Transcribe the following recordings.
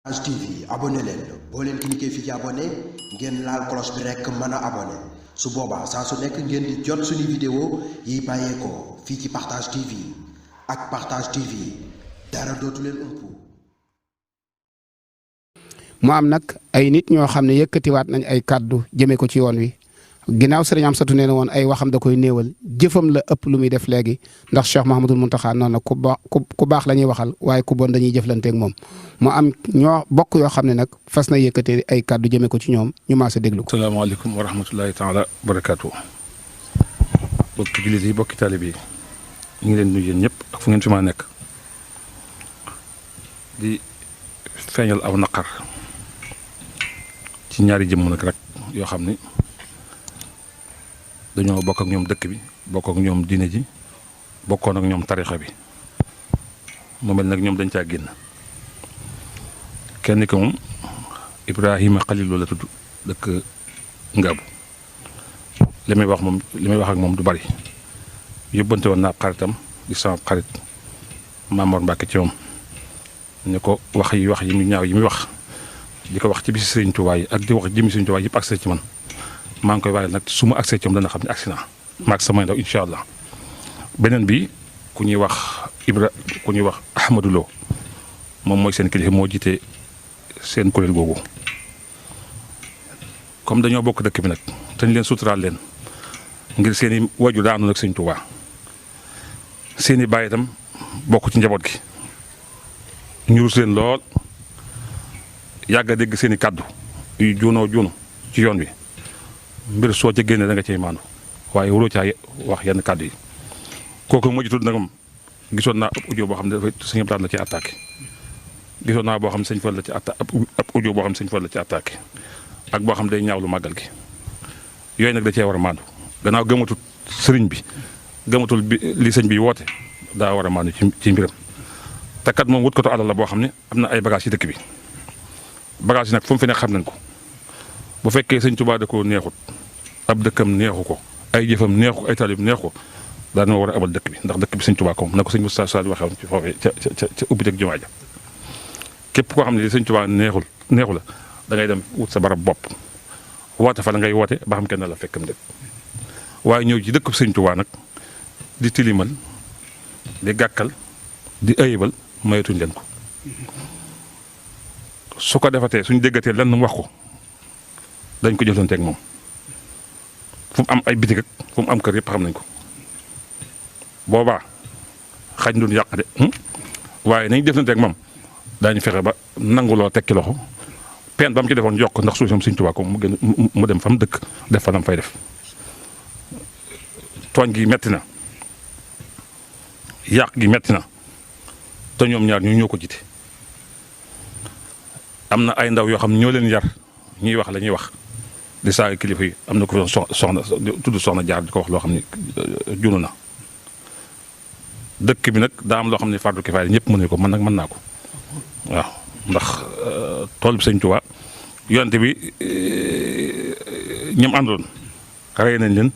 Partage TV abonné leen boo leen cliquer fii ci abonné ngeen laal cloche bi rek mën a abonné su boobaa saa su nekk ngeen di jot suñu vidéo yi bàyyeekoo fii ci Partage TV ak Partage TV dara dootu leen umpu. mu am nag ay nit ñoo xam ne yëkkatiwaat nañ ay kàddu jëmee ko ci yoon wi ginnaaw Serigne Amsatou nee na woon ay waxam da koy néewal jëfam la ëpp lu muy def léegi ndax Cheikh Mahamadul Muntaxa noonu na ku baax la ñuy waxal waaye ku bon dañuy jëflanteeg moom mu am ñoo bokk yoo xam ne nag fas na yëkkatee ay kàddu jëmee ko ci ñoom ñu maase déglu ko. salaamaaleykum wa rahmatullahi taala barakaatu. bokki jullit yi bokki taalib yi ñu ngi leen nuyu yéen ñëpp ak fu ngeen fi ma nekk di feeñal aw naqar ci ñaari jëmm nag rek yoo xam ni dañoo bokk ak ñoom dëkk bi bokk ak ñoom diine ji bokkoon ak ñoom tarixa bi mu mel nag ñoom dañ caa génn kenn ki moom Ibrahima Khalil la tudd dëkk Ngaabu li may wax ak moom du bari yóbbante woon naa xaritam di sama xarit Mamor Mbacke ci moom ne ko wax yi mu ñaaw yi muy wax di ko wax ci bisi Serigne Touba yi ak di wax jëmi Serigne Touba yëpp accès ci man maa ngi koy waajal nag su ma accès ci moom dana xam ne accès naa maag samay ndaw incha allah beneen bi ku ñuy wax Ahmadou Lo moom mooy seen kilifa moo jiite seen kuréel googu comme dañoo bokk dëkk bi nag te ñu leen suturaal leen ngir seen i waju daanu nag Serigne Touba seen i baay itam bokk ci njaboot gi ñu rus leen lool yàgg a dégg seen i kàddu yu juunoo ci yoon wi mbir soo ca génnee da nga cay maandu waaye waroo caa wax yenn kàddu yi kooku moo ci tudd nag moom gisoon naa ab audio boo xam ne dafay sëñ Abdou la ci attaqué gisoon naa boo xam ne sëñ Fall la ci attaqué ab audio boo xam ne sëñ Fall la ci attaqué ak boo xam ne day ñaawlu màggal gi yooyu nag da cee war a maandu gannaaw gëmatul sëriñ bi gëmatul bi li sëñ bi woote daa war a maandu ci mbiram te kat moom wut ko to alal la boo xam ne am na ay bagage ci dëkk bi bagage yi nag fu mu fi nekk xam nañ ko bu fekkee sëñ Touba da koo neexut ab dëkkam neexu ko ay jëfam neexu ko ay taalib neexu ko daana war a abal dëkk bi ndax dëkk bi sëñ Touba ko na ko sëñ Moussa Sall waxee woon ci foofee ca ubbiteg jumaa ja képp koo xam ne sëñ Touba neexu la da ngay dem wut sa barab bopp woote fa la ngay woote ba xam kenn la fekkam dëkk waaye ñëw ci dëkk sëñ Touba nag di tilimal di gàkkal di ayibal mayatuñ leen ko su ko defatee suñ déggatee lan mu wax ko dañ ko jëflanteeg moom fu mu am ay bitig ak fu mu am kër yëpp xam nañ ko boobaa xaj duñ yàq de waaye nañ jëflanteeg moom daañu fexe ba nanguloo tekki loxo peen ba mu ci defoon yokk ndax suuf si Sëñ Tuubaa ko mu dem fa mu dëkk def fa lam fay def tooñ gi metti na yàq gi metti na te ñoom ñaar ñu ñoo ko jiite am na ay ndaw yoo xam ne ñoo leen yar ñuy wax la ñuy wax di saaga kilifa yi am na ko fi soxna tudd soxna jaar di ko wax loo xam ne junu na dëkk bi nag daa am loo xam ne fardu kifaaya ñëpp mënuñu ko man nag mën naa ko waaw ndax tool bi Sëñ Tuubaa yonte bi ñoom àndoon rey nañ leen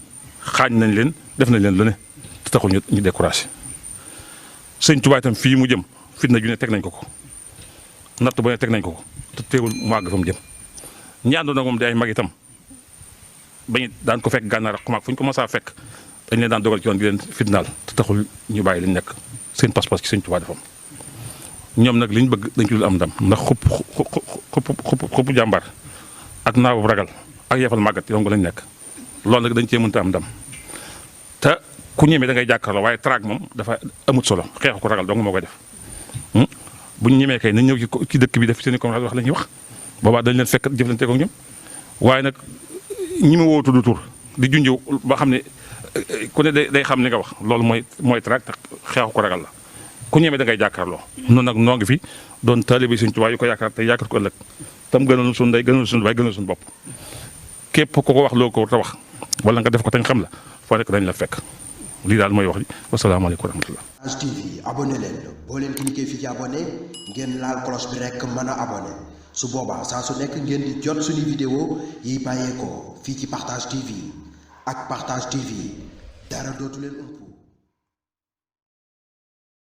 xaañ nañ leen def nañ leen lu ne te taxul ñu découragé Sëñ Tuubaa itam fii mu jëm fitna ju ne teg nañ ko natt bu ne teg nañ ko te teewul mu àgg fa mu jëm ñi àndoon nag moom di ay mag itam bañ daan ko fekk gànnaar ak xumaag fu ñu ko mos a fekk dañ leen daan dogal ci yoon di leen fitnaal te taxul ñu bàyyi liñ nekk seen pas-pas ci Sëñ Tuubaa defam ñoom nag liñ bëgg dañ ci dul am ndam ndax xupp jàmbaar ak naawu ragal ak yefal màggat yow nga lañ nekk loolu nag dañ cee mënta am ndam te ku ñemee da ngay jàkkaarloo waaye traag moom dafa amut solo xeexu ko ragal dong moo koy def buñ ñemee kay nañ ñëw ci dëkk bi def seen i conférence wax la ñuy wax boobaa dañ leen fekk jëflante ko ñoom waaye nag ñi ma woo tudd tur di junjëw ba xam ne ku ne day xam li nga wax loolu mooy traag te xeexu ko ragal la ku ñemee da ngay jàkkaarloo noonu nag noo ngi fi doon taalibe Sëñ Tuubaa yu ko yaakaar te yaakaar ko ëllëg tam gënal suñu ndey gënal suñu baay gënal suñu bopp képp ku ko wax loo ko te wax wala nga def ko tañ xam la foo nekk dañ la fekk lii daal mooy wax ji wasalaamaaleykum wa rahmatullah. Partage TV abonné leen boo leen cliquer fii ci abonné ngeen laal cloche bi rek mën a abonné su boobaa saa su nekk ngeen di jot suñu vidéo yi bàyyeekoo fii ci Partage TV ak Partage TV dara dootu leen ump.